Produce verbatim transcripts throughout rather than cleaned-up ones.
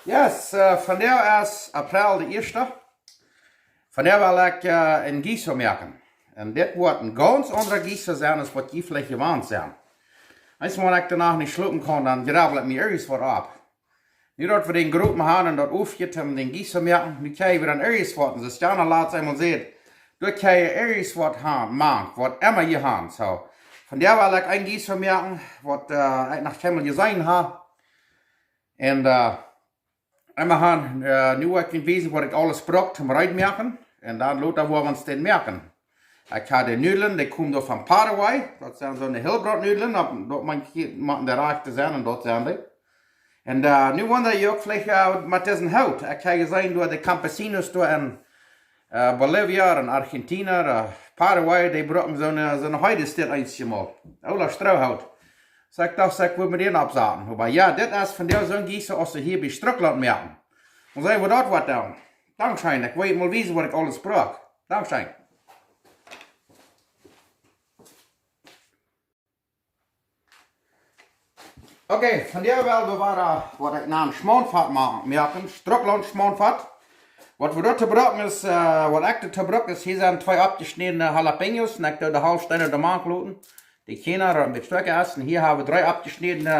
Yes, uh, vondoag es April de ieeschte. Vondoag well ekj uh, een guiso moaken. Un dit woat een gaunz aundra guiso sennen aus waut jie veleicht jewant sent. Eent mol ekj doano nich schlopen kaun, dan jrabbel ekj mie irjent waut opp. Nu daut wie dän Gropen haben un daut oppjetemt, dän guiso moaken, nu kjrie wie dan irjent waut. Un soo aus Jana latst eemol säd, doa kjrie jie irjent waut han, mank, waut emma jie han. Soo, vondoag well ekj een guiso moaken, waut uh, ekj noch kjeenmol jeseenen hab. Un uh, emma han, uh, nu woa ekj junt wiesen waut ekj aules bruck toom reed moaken. Un dan lota woa wie ons dän moaken. Ekj hab de Nudlen, dee komen doa von Paraguay. Daut sent soone Hillbroot-Nudlen, daut, daut mott de rajchte sennen un daut sent dee. Un uh, nu wunda jie uk veleicht uh, met disen Hoot. Ekj hab jeseenen doa de Campesinos doa en uh, Bolivia un Argentina, uh, Paraguay, dee brucken soone, soone Heidestit eensjemol. Oola Stroohoot. Soo ekj docht, ekj wull mie dän oppsaten. Oba jo, dit es vondoag soon guiso aus see hia bie Strucklaunt moaken. Un see woat daut waut doonen. Dankscheen, ekj well junt mol wiesen waut ekj aules bruck. Dankscheen. Okay, vondoag well wie wada waut ekj nan Schmauntfat moaken, moaken, Strucklaunt Schmauntfat. Waut wie doa to brucken es, uh, waut ekj doa to bruck es, hia sent twee oppjeschnädne Jalapeños un ekj doo de Halsteena doa mank loten. De Kjana, daut een bät stoakja es. Un hia hab wie dree oppjeschnädne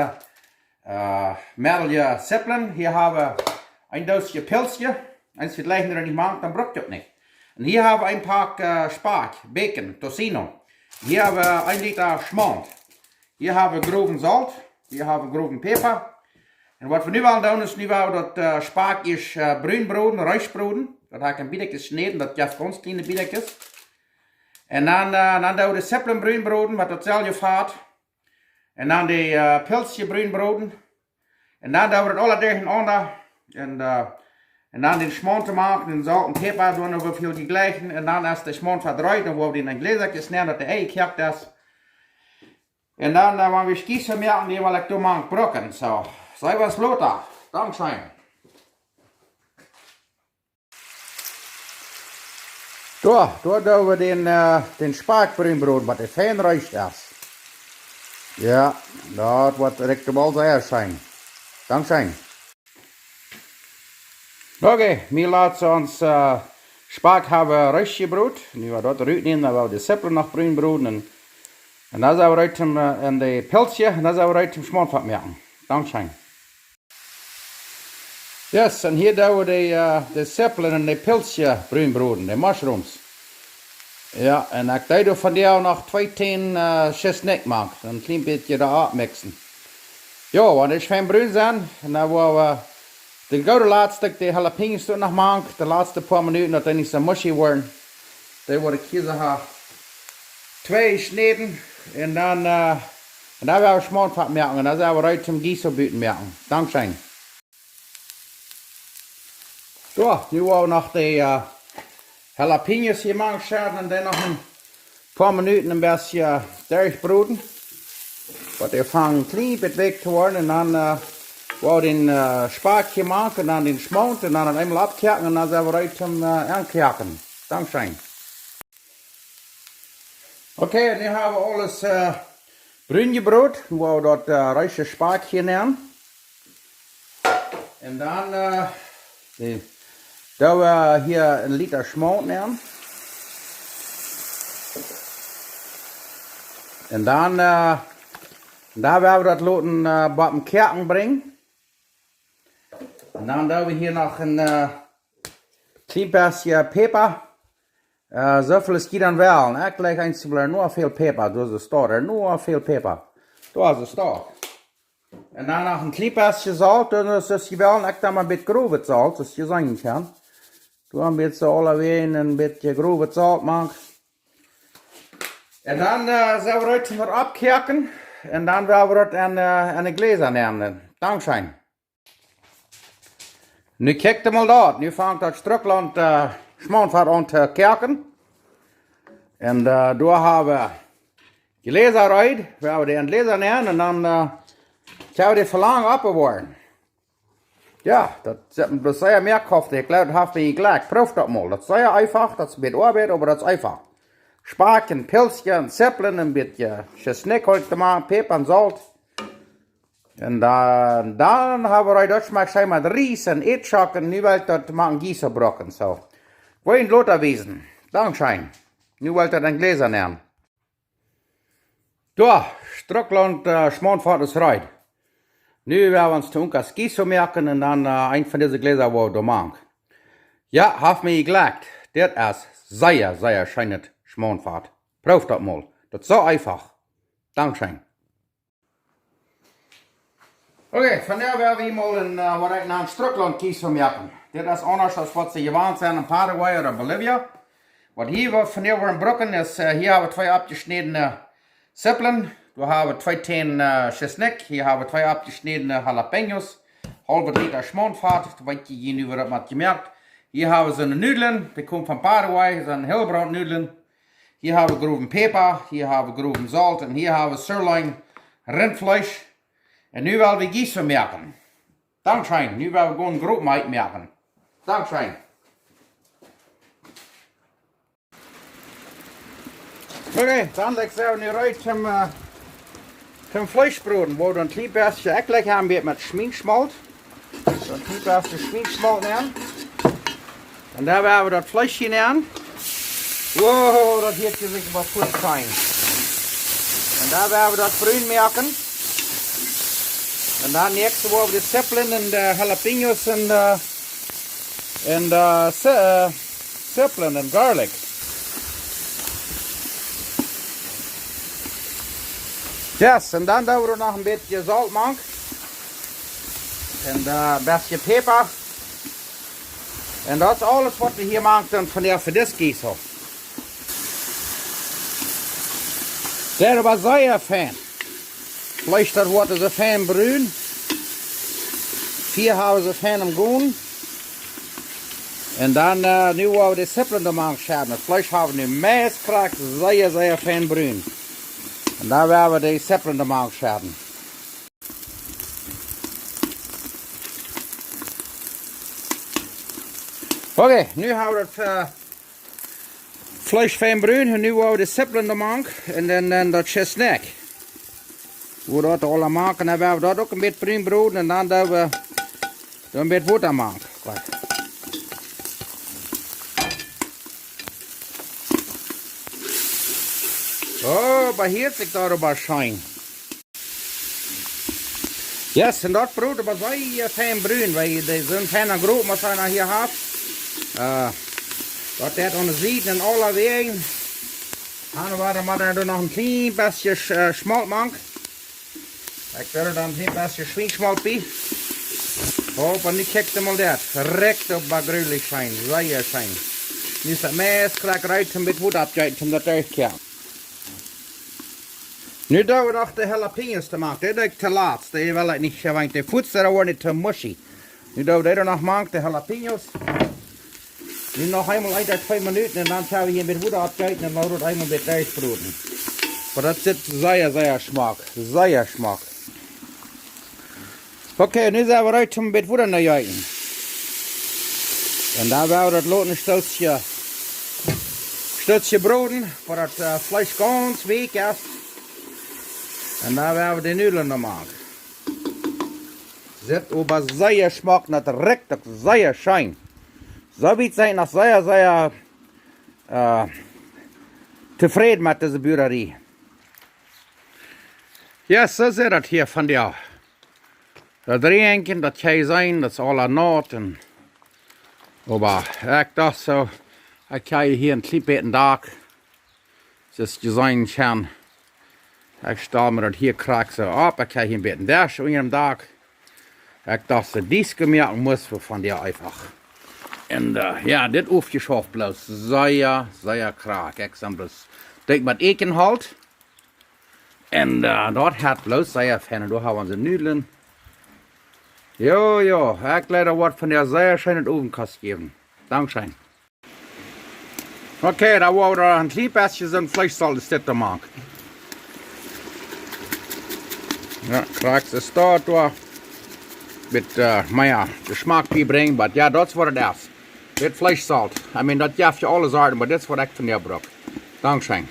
uh, meddle Zippeln. Hia hab wie een Doos Pilzkje. Eent jie jlikjen daut nich mank, dan bruck jie daut nich. Un hia hab wie een Pack uh, Spakj, Bacon, Tocino. Hia hab wie een Lita Schmaunt. Hia hab wie growen Solt. Hia hab wie growen Päpa. Un waut wie nu wellen doonen es, nu wellen wie daut uh, Spakj ieescht uh, brun broden, reesch broden. Daut hab ekj en Bietkjes jeschnäden, daut jeft gaunz kjliene Bietkjes. Un dan, uh, dan doo wie de Zippeln brun broden met daut selwje Fat. Un dan de uh, Pilzkje brun broden. Un dan doo wie daut aula derchenaunda. Un, uh, un dan dän Schmaunt to moaken, dän Solt un Päpa, doonen wie väl jejlikjen. Un dan es de Schmauntfat reed, dan woa wie dän en Jläsakjes nämen, daut dee enjekoakt es. Un dan, uh, wan wie guiso moaken, dee well ekj doa mank brucken. Soo, see waut lota. Dankscheen. Doa, doa doo wie dän, uh, dän Spakj brun broden, waut dee fein reesch es. Jo, daut woat rikjt mol sea scheen. Dankscheen. Okay, nu lat ons uh, Spakj haben reesch jebrot. Nu woa wie daut rut nämen, dan woa wie de Zippeln noch brun broden. Un, un dan sent wie reed toom, uh, un de Pilzkje, un dan sent wie reed toom Schmauntfat moaken. Dankscheen. Yes, un hia doo wie de, uh, de Zippeln un de Pilzkje brun broden, de mushrooms. Jo, un ekj deed doa vondoag noch twee Tän uh, Tjnoolt mank, een kjlien bät doa oppmiksen. Jo, wan dee fein brun sent, un dan woa wie de goode latste, de Jalapeños doa noch mank, de latste poa Minuten, daut dee nich soo mushy woaren. Dee woa ekj hia soo ha twee jeschnäden, un dan, uh, un dan woa wie Schmauntfat moaken, un dan sent wie reed toom guiso buten moaken. Dankscheen. Soo, nu woa wie noch de uh, Jalapeños hia mank schedden un dan noch een poa Minuten een bät derchbroden. Waut dee fangen kjlien bät weekj to woaren. Un dan uh, woa wie dän uh, Spakj hia mank un dan dän Schmaunt un dan eemol oppkoaken un dan sent wie reed toom uh, aunkoaken. Dankscheen. Okay, nu hab wie aules uh, brun jebrot. Nu woa wie daut uh, reeschte Spakj hia nämen. Un dan uh, doo wie hia een Lita Schmaunt nämen. Un dan, uh, dan woa wie daut loten uh, bowen koaken brinjen. Un dan doo wie hia noch een uh, kjlien bät Päpa. Uh, soo väl aus jie dan wellen. Ekj jlikj eensjemol noch väl Päpa, doa es daut, noch väl Päpa. Doa es daut. Un dan noch een kjlien bät Solt, un daut es jie wellen, ekj doo mau een bät growet Solt, soo aus jie seenen kjennen. Doa een bät soo aulawäajen een bät growet Solt mank. Un dan uh, sent wie reed toom oppkoaken. Un dan woa wie daut en, uh, en de Jläsa nämen. Dankscheen. Nu kjikjt mol daut. Nu fangt daut Strucklaunt uh, Schmauntfat aun to koaken. Un uh, doa hab wie Jläsa reed. Woa wie dee en Jläsa nämen un dan uh, kjenn wie dee väl lang oppbewoaren. Jo, daut es bloos sea moakoft. Ekj jleew, daut haft mie jejlekjt. Proow daut mol. Daut es sea eefach. Daut es een bät Oabeit, oba daut es eefach. Spakj un Pilzkje un Zippeln, een bät Tjnoolt, Tomat, Päpa un Solt. Un dan, dan hab wie daut schmakjt scheen met Ries un Eadschocken. Nu well ekj daut moaken guiso brucken, soo. Woa ekj junt lota wiesen. Dankscheen. Nu well ekj daut en Jläsa nämen. Doa, Strucklaunt, äh, Schmauntfat es reed. Nu woa wie ons to unkas guiso moaken un dan, äh, eent von dise Jläsa woa wie doa mank. Jo, haft mie jejlekjt. Dit es sea, sea scheenet Schmauntfat. Prooft daut mol. Daut es soo eefach. Dankscheen. Okay, vondoag woa wie mol een, äh, waut ekj nanen Strucklaunt guiso moaken. Dit es aundasch aus waut see jewant sent en Paraguay ooda Bolivia. Waut hia wie vondoag woaren brucken es, äh, hia hab wie twee oppjeschnädne Zippeln, doa hab wie twee Täne, äh, Tschesnikj, hia hab wie twee oppjeschnädne Jalapeños, haulwen Lita Schmauntfat, daut weet jie nu, woo daut woat jemoakt. Hia hab wie soone Nudlen, dee komen von Paraguay, soone Hillebrandnudlen. Hia hab wie growen Päpa, hia hab wie growen Solt un hia hab wie Sirloin Rintfleesch. Un nu well wie guiso moaken. Dankscheen, nu well wie gonen groot moaken. Dankscheen. Okay, dan lat wie nu reed toom, äh, toom Fleesch broden. Woa wie dan een kjlien bät, ekj laj aun met Schwienschmolt. Soo een kjlien bät Schwienschmolt nämen. Un dan woa wie daut Fleesch hia nämen. Wow, daut hieet sikj oba goot aun. Un dan woa wie daut brun moaken. Un dan näakjste woa wie de Zippeln un de Jalapeños un, äh, un de Zi-, äh, Zippeln un Garlic. Yes, un dan doo wie noch een bät Solt mank. Un, äh, een bät Päpa. Un daut es aules waut wie hia mank doonen vondoag fa dit guiso. Daut woat sea fein. Fleesch, daut woat soo fein brun. Hia hab wie soo fein aum gonen. Un dan, äh, nu woa wie de Zippeln doa mank schedden. Daut Fleesch hab wie nu meist krakjt sea, sea fein brun. Un dan woa wie de Zippeln doa mank schedden. Okay, nu hab wie daut, äh, Fleesch fein brun un nu woa wie de Zippeln doa mank un dan, dan daut Tschesnikj. Woa wie daut aula mank un dan woa wie daut uk een bät brun broden un dan doo wie doa een bät Wota mank. Kjikj. Oh, oba hieet sikj daut oba scheen. Yes, un daut brodt oba sea fein brun, wiels dee sent fein aun groot, waut see noch hia haft. Äh, daut deit aun de Sieden un aulawäajen. Dan woa wie doa noch een kjlien bät Sch-, äh, Schmolt mank. Ekj well doa een kjlien bät Schwienschmolt bie. Oba nu kjikj mol daut. Rikjt oba grulich scheen, sea scheen. Nu es daut meist krakjt reed, om daut Wota opptojeeten, om daut derchtokoaken. Nu doo wie noch de Jalapeños doa mank. Dee doo ekj toolatst. Dee well ekj nich, wiels dee fuaz, dan woaren dee too mushy. Nu doo wie dee noch mank, de Jalapeños. Nu noch eemol een, twee Minuten un dan kjenn wie hia met Wota oppjeeten un dan woat eemol met Ries broden. Oba daut sitt sea, sea schmock. Sea schmock. Okay, nu sent wie reed om met Wota no jeeten. Un dan woa wie daut loten een Stootje, Stootje broden, bat daut, äh, Fleesch gaunz weekj es. Un dan woa wie de Nudlen doa mank. Sitt oba sea schmock, daut rikjt uk sea scheen. Soo wiet sie ekj noch sea, sea, äh, tofräd met dise Buarie. Jo, soo sitt daut hia vondoag. Daut Räajen, daut kjenn jie seenen, daut es aula naut un, oba ekj docht soo, ekj hab hia een kjlien bät Dak. Soo aus jie seenen kjennen. Ekj stal mie daut hia krakjt soo opp, ekj hab hia een bät Desch unja daut Dak. Ekj docht soo, dee kjenn wie moaken, mott wie vondoag eefach. Un, äh, jo, dit aufjeschauft bloos sea, sea krakjt. Ekj sie bloos, denkj mau, ekj en halt. Un, äh, daut haft bloos sea fein. Un doa hab wie onse Nudlen. Jo, jo, ekj leid daut woat vondoag sea scheen Owenkost jäwen. Dankscheen. Okay, dan woa wie doa een kjlien bät soon Fleeschsolt es dit doa mank. Jo, krakjt soo doa. Met, äh, mea Jeschmack biebrinjen, oba jo, daut es waut daut es. Dit Fleeschsolt. I mean, daut jeft je aule Sorten, oba dit es waut ekj vondoag bruck. Dankscheen.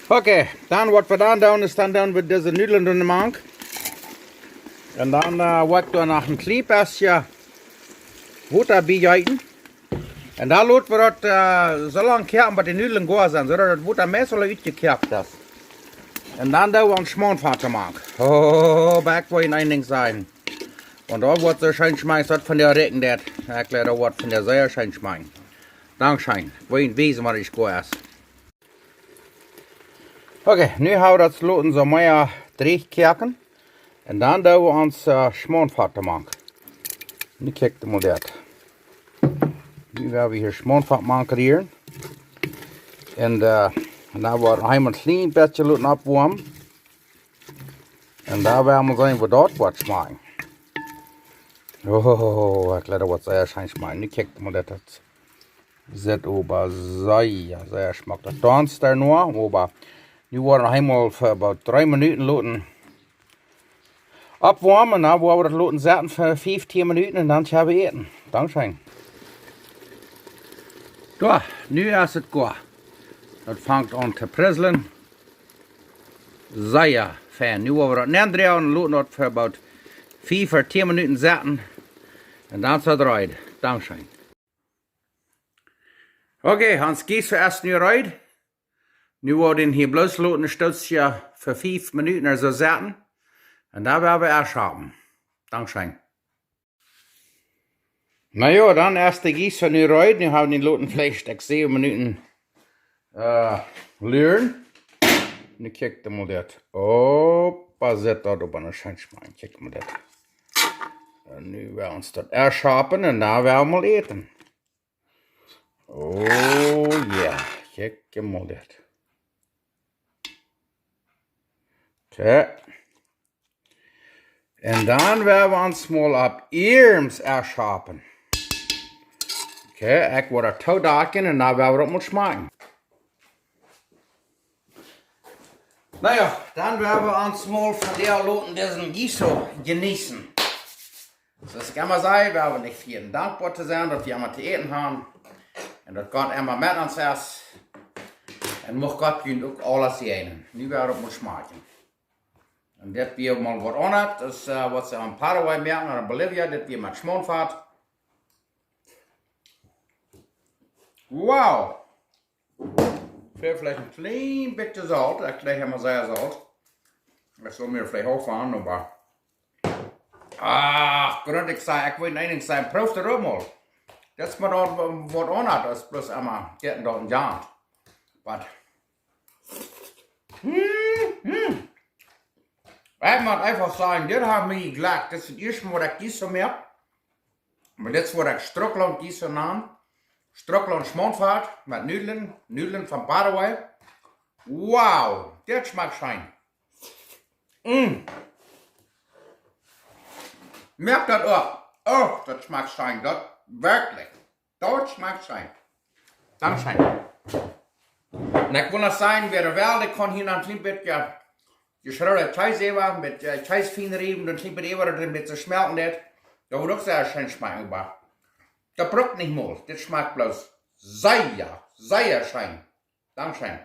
Okay, dan waut wie dan doonen es, dan doo wie dise Nudlen doa mank. Un dan woa ekj doa noch een kjlien bät Wota bie jeeten. Un dan lot wie daut soo lang koaken, bat de Nudlen goa sent, soo daut daut Wota meist aul utjekoakt es. Un dan doo wie ons Schmaunfat doamank. Oh, oba ekj woa junt een Dinkj sajen. Wan daut woat soo scheen schmakjen, daut von de Räakjen daut. Ekj jleew, daut woat von de sea scheen schmakjen. Dankscheen. Ekj woa junt wiesen, waut ekj goa es. Okay, nu hab wie daut loten soo mea drieech koaken. Un dan doo wie ons Schmaunfat doamank. Nu kjikj mol dit. Nu woa wie hia Schmaunfat mank rieren. Un dan woa wie eemol een kjlien bät loten oppwoamen. Un dan woa wie seenen, woo daut woat schmakjen. Oh, ekj jleew, daut woat sea scheen schmakjen. Nu kjikj mol dit. Daut sitt oba sea, sea schmock. Daut danst doa noch, oba nu woa wie eemol fa about dree Minuten loten oppwoamen. Dan woa wie daut loten sitten fa fief, tieen Minuten un dan kjenn wie äten. Dankscheen. Soo, nu es et goa. Daut fangt aun to prizzlen. Sea fein. Nu woa wie daut nendrieejen un loten daut fa about fief ooda tieen Minuten sitten. Un dan es et reed. Dankscheen. Okay, ons Guiso es nu reed. Nu woa wie dän hia bloos loten een Stootje fa fief Minuten ooda soo sitten. Un dan woa wie ieescht haben. Dankscheen. Na jo, dan es de Guiso nu reed. Nu hab wie dän loten veleicht, ekj see, Minuten luren. Nu kjikj mol dit. Oba sitt daut oba scheen schmakjen. Kjikj mol dit. Un nu woa wie ons daut ieescht haben un dan woa wie mol äten. Oh yeah, kjikj mol dit. Okay. Un dan woa wie ons mol opp ieescht haben. Okay, ekj woa daut toodakjen un dan woa wie daut mol schmakjen. Na jo, dan woa wie ons mol vondoag loten disen Guiso jeneeten. Soo aus ekj emma saj, wie haben nich vejäten dankboa to sennen, daut wie emma to äten haben. Un daut Gott emma met ons es. Un mucht Gott junt uk aules säajnen. Nu woa wie daut mol schmakjen. Un dit wia mol waut aundret, daut es waut see en Paraguay moaken, ooda en Bolivia, dit wia met Schmaunfat. Wow! Ekj well veleicht een kjlien bät Solt, ekj jleew emma sea Solt. Ekj saul mie veleicht uk von, oba. Ach, Grunt, ekj saj, ekj woa een Dinkj sajen, proow daut uk mol. Daut es mau daut waut aundret, daut es bloos emma dit un daut un jant. Oba. Hm, hm. Ekj mott eefach sajen, dit haft mie jejlekjt. Dit es daut ieeschte Mol, waut ekj Guiso moak. Oba dit es, waut ekj Strucklaunt Guiso nan. Strucklaunt Schmaunfat met Nudlen, Nudlen von Paraguay. Wow, dit schmakjt scheen. Mm. Moakt daut uk. Oh, daut schmakjt scheen, daut werkjlich. Daut schmakjt scheen. Dankscheen. Un ekj well noch sajen, wäa well, dee kaun hia noch een kjlien bät jeschrauwda Kjees äwa, met Kjees fien riewen, een kjlien bät äwa, daut een bät schmelten deit. Daut woat uk sea scheen schmakjen, oba daut brukt nich mol. Dit schmakjt bloos sea, sea scheen. Dankscheen.